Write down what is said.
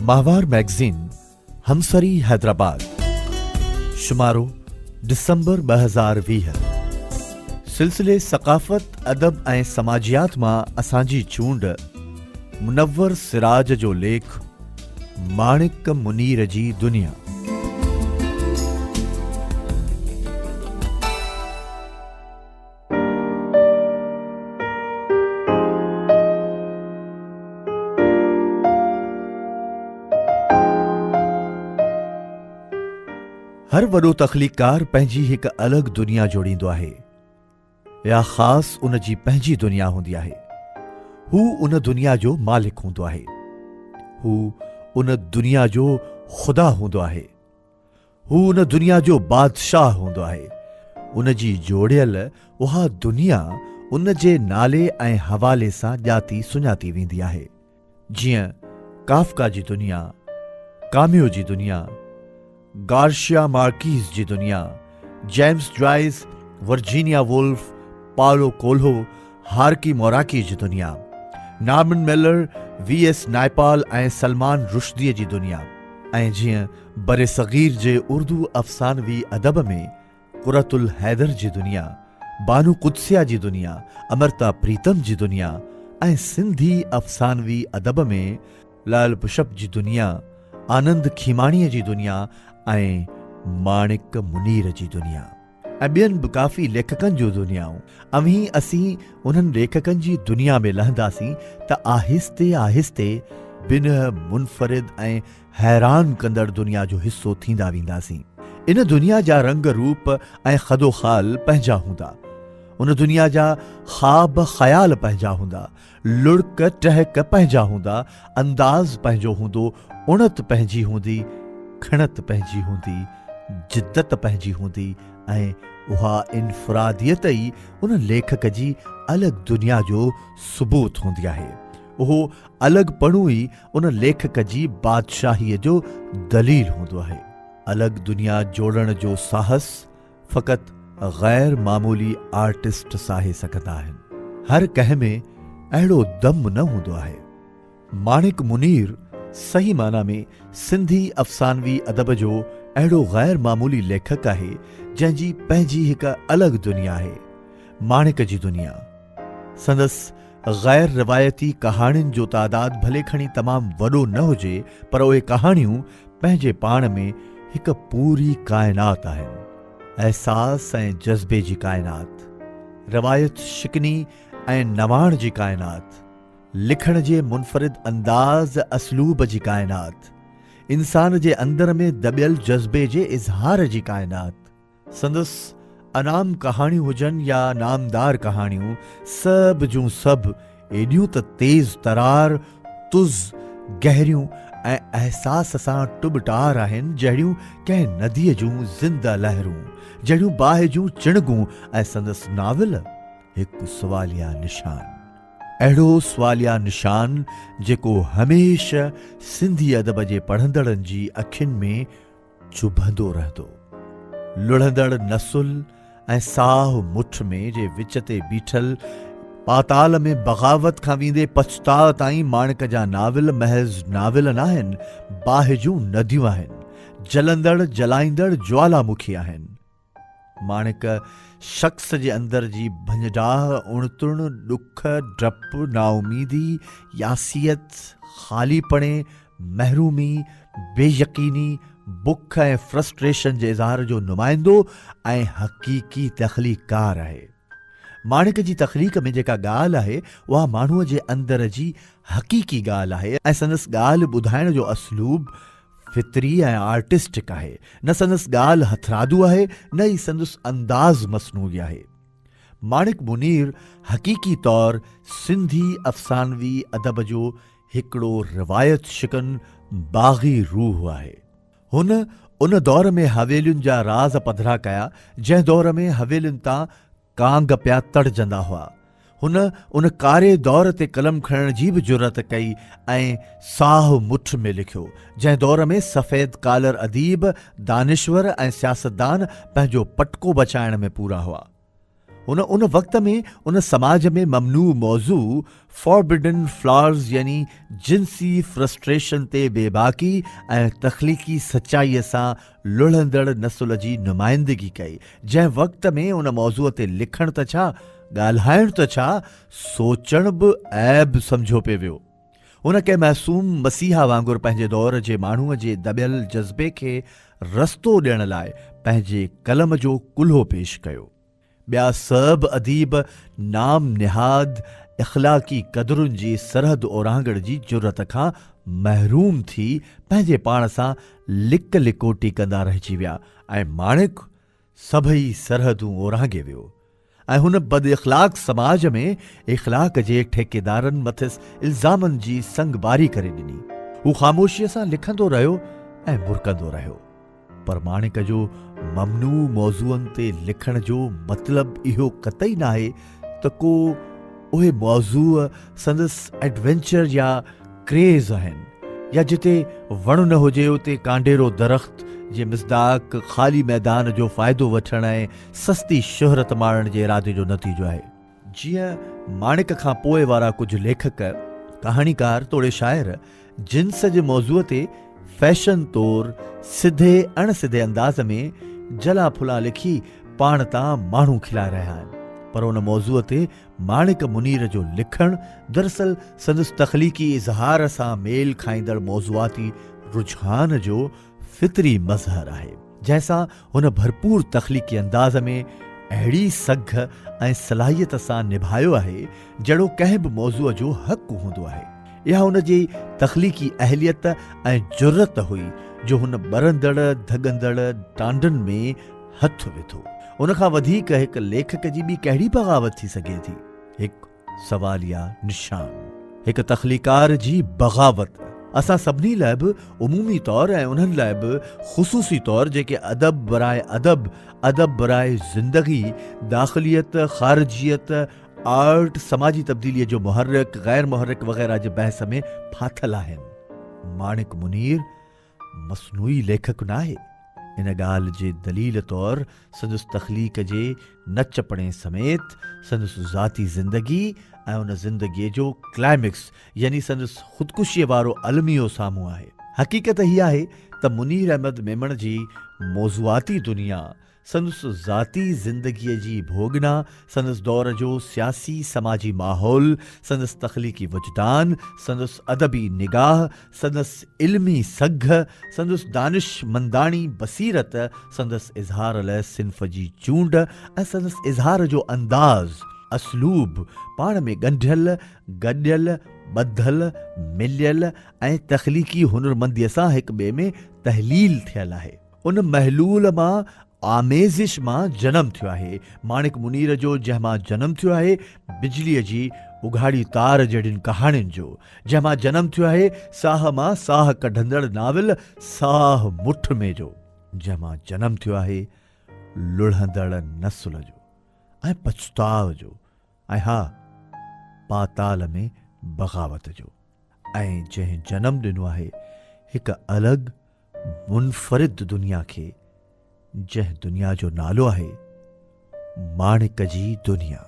ماهوار مئگزين همسري حيدرآباد، شمارو ڊسمبر 2020. سلسلي ثقافت، ادب ۽ سماجيات مان اسان جي چونڊ منور سراج جو ليک ماڻڪ منير جي دنيا. هر وڏو تخليقڪار پنهنجي هڪ الڳ دنيا جوڙيندو آهي يا خاص ان جي پنهنجي دنيا هوندي آهي. هو ان دنيا جو مالڪ هوندو آهي. هو ان دنيا جو خدا هوندو آهي. هو ان دنيا جو بادشاهه هوندو آهي. ان جي جوڙيل اها دنيا ان جي نالي ۽ حوالي سان ڄاتي سڃاتي ويندي آهي. جيئن ڪافڪا جي دنيا، ڪاميو جي دنيا، گارشيا مارڪيز جي دنيا، James Joyce, Virginia Woolf, Paulo Coelho, Haruki Murakami جي دنيا، Norman Mailer, V S Naipaul ۽ Salman رشديء جي دنيا ۽ جيئن برصغير جي اردو افسانوي ادب ۾ قرة الحيدر جي دنيا، بانو قدسيه جي دنيا، امرتا پريتم جي دنيا ۽ سنڌي افسانوي ادب ۾ لعل پشپ جي دنيا، آنند کيماڻيء جي دنيا ۽ ماڻڪ منير جي دنيا. ۽ ٻين به ڪافي ليکڪن جون دنيائون. اوهين اسين انهن ليکڪن جي دنيا ۾ لهنداسين ته آهستي آهستي بنهه منفرد ۽ حيران ڪندڙ دنيا جو حصو ٿيندا وينداسين. ان دنيا جا رنگ روپ ۽ خدوخال پنهنجا هوندا. ان دنيا جا خواب خيال پنهنجا هوندا. لڙڪ ٽهڪ پنهنجا هوندا، انداز پنهنجو هوندو، اڻت پنهنجي هوندي، کڻت پنهنجي هوندي، جدت پنهنجي هوندي ۽ اها انفراديت ئي ان ليکڪ جي الڳ دنيا جو ثبوت هوندي آهي. اهو الڳ پڻو ئي ان ليکڪ جي بادشاهيء جو دليل هوندو آهي. الڳ دنيا جوڙڻ جو ساهس فقط غير معمولي آرٽسٽ ساهي سگهندا آهن. هر ڪنهن ۾ اهڙو دم نه هوندو آهي. ماڻڪ منير صحيح معنيٰ ۾ سنڌي افسانوي ادب جو اهڙو غير معمولي ليکڪ آهي، جنهن جي پنهنجي هڪ الڳ دنيا آهي. ماڻڪ جي دنيا. سندس غير روايتي ڪهاڻين جو تعداد ڀلي کڻي تمام وڏو نه هجي پر اهي ڪهاڻيون پنهنجي پاڻ ۾ هڪ پوري ڪائنات آهن. احساس ۽ جذبي جي ڪائنات، روايت شڪني ۽ نواڻ جي ڪائنات، لکڻ جي منفرد انداز اسلوب جي ڪائنات، انسان جي اندر ۾ دٻيل جذبي جي اظهار جي ڪائنات. سندس انعام ڪهاڻيون هجن يا نامدار ڪهاڻيون، سڀ جون سڀ ايڏيون ته تيز ترار، تز، گهريون ۽ احساس سان ٽٻٽار آهن جهڙيون ڪنهن نديء جون زنده لهرون، جهڙيون باهه جون چڻگون ۽ سندس ناول هڪ سواليه نشان. اهڙو سواليه نشان جيڪو هميشه سنڌي ادب جي پڙهندڙن جي اکين ۾ چڀندو رهندو. لڙهندڙ نسل ۽ ساهه مٺ ۾ جي وچ تي بيٺل پاتال ۾ بغاوت کان ويندي پڇتاء تائين ماڻڪ جا ناول محض ناول ناهن، باهه جون نديون آهن، جلندڙ جلائيندڙ جوالامکي آهن. ماڻڪ شخص جي اندر جي ڀڃ ڊاهه، اڻتڻ، ڏک، ڊپ، نااميدي، ياسيت، خاليپڻي، محرومي، بي يقيني، بک ۽ فرسٽريشن جي اظهار جو نمائندو ۽ حقيقي تخليقڪار آهي. ماڻڪ جي تخليق ۾ جيڪا ڳالهه آهي، اها ماڻهوء جي اندر جي حقيقي ڳالهه آهي ۽ سندس ڳالهه ٻڌائڻ جو اسلوب فطري ۽ آرٽسٽڪ آهي. نه سندس ڳالهه هٿرادو آهي، نه ئي سندس انداز مصنوعي آهي. ماڻڪ منير حقيقي طور سنڌي افسانوي ادب جو هڪڙو روايت شڪن باغي روح آهي. هن ان دور ۾ حويلين جا راز پڌرا ڪيا، جنهن دور ۾ حويلين تان ڪانگ پيا تڙجندا هئا. هن ان ڪاري دور تي قلم کڻڻ جي به جرئت ڪئي ۽ ساهه مٺ ۾ لکيو، جنهن دور ۾ سفيد ڪالر اديب، دانشور ۽ سياستدان پنهنجو پٽڪو بچائڻ ۾ پورا هئا. هن ان وقت ۾ ان سماج ۾ ممنوع موضوع Forbidden Flowers يعني جنسي فرسٽريشن تي بيباڪي ۽ تخليقي سچائيء سان لڙهندڙ نسل جي نمائندگي ڪئي، جنهن وقت ۾ ان موضوع تي لکڻ ته ڇا، ڳالهائڻ ته ڇا، سوچڻ به عيب سمجهيو پئي ويو. هن ڪنهن معصوم مسيحا وانگر پنهنجي دور جي ماڻهوء جي دٻيل جذبي کي رستو ڏيڻ لاء پنهنجي قلم جو ڪلهو پيش ڪيو. ٻيا سڀ اديب نام نهاد اخلاقي قدرن جي سرحد اورانگهڻ جي جرئت کان محروم ٿي پنهنجي پاڻ سان لڪ لڪوٽي ڪندا رهجي ويا ۽ ماڻڪ سڀئي سرحدون اورانگهي ويو ۽ هن بد اخلاق سماج ۾ اخلاق جي ٺيڪيدارن مٿس الزامن جي سنگباري ڪري ڏني. هو خاموشيء سان لکندو رهيو ۽ مرڪندو رهيو. پر ماڻڪ جو ممنوع موضوعن تي لکڻ جو مطلب اهو قطعي ناهي ته ڪو اهي موضوع سندس ايڊوينچر يا ڪريز آهن يا جتي وڻ نه هجي اتي ڪانڊيرو درخت جي مصداق خالي ميدان جو فائدو وٺڻ ۽ سستي شهرت ماڻڻ جي ارادي جو نتيجو آهي. جيئن ماڻڪ کان پوء وارا ڪجهه ليکڪ، ڪهاڻيڪار توڙي شاعر جنس جي موضوع تي فيشن طور سڌي اڻ سڌي انداز ۾ جلا ڦلا لکي پاڻ تان ماڻهو کلائي رهيا آهن پر ان موضوع تي ماڻڪ منير جو لکڻ دراصل سندس تخليقي اظهار سان ميل کائيندڙ موضوعاتي رجحان جو فطري مظهر آهي، جنهن سان هن ڀرپور تخليقي انداز ۾ اهڙي سگهه ۽ صلاحيت سان نڀايو آهي، جهڙو ڪنهن به موضوع جو حق هوندو آهي. اها هن جي تخليقي اهليت ۽ جرئت هئي جو هن ٻرندڙ ڌڳندڙ ٽانڊن ۾ هٿ وڌو. ان کان وڌيڪ هڪ ليکڪ جي ٻي ڪهڙي بغاوت ٿي سگهي ٿي؟ هڪ سواليه نشان. هڪ تخليقار جي بغاوت اسان سڀني لاء به عمومي طور ۽ انهن لاء به خصوصي طور جيڪي ادب براء ادب، ادب براء زندگي، داخليت، خارجيت، آرٽ، سماجي تبديليء جو محرڪ، غير محرڪ وغيره جي بحث ۾ ڦاٿل آهن. ماڻڪ منير مصنوعي ليکڪ ناهي. ان ڳالهه جي دليل طور سندس تخليق جي نچ پڻي سميت سندس ذاتي زندگي ۽ ان زندگيء جو ڪلائمڪس يعني سندس خودڪشيء وارو الميو سامهون آهي. حقيقت هيء آهي ته منير احمد ميمڻ جي موضوعاتي دنيا سندس ذاتي زندگيء جي ڀوڳنا، سندس دور جو سياسي سماجي ماحول، سندس تخليقي وجدان، سندس ادبي نگاهه، سندس علمي سگهه، سندس دانشمنداڻي بصيرت، سندس اظهار لئه صنف جي چونڊ ۽ سندس اظهار جو انداز، اسلوب، پاڻ ۾ ڳنڍيل، گڏيل، ٻڌل، مليل ۽ تخليقي هنرمنديء سان هڪ ٻئي ۾ تحليل ٿيل آهي. ان محلول مان آميزش مان جنم ٿيو آهي. ماڻڪ منير جو جنهن مان جنم ٿيو آهي، بجليء جي اگهاڙي تار جهڙين ڪهاڻين جو جنهن مان جنم ٿيو آهي، ساهه مان ساهه ڪڍندڙ ناول ساهه مٺ ۾ جو جنهن مان جنم ٿيو آهي، لڙهندڙ نسل جو ۽ پڇتاء جو ۽ ها پاتال ۾ بغاوت جو ۽ جنهن جنم ڏنو آهي هڪ الڳ منفرد دنيا کي، جنهن دنيا جو نالو آهي ماڻڪ جي دنيا.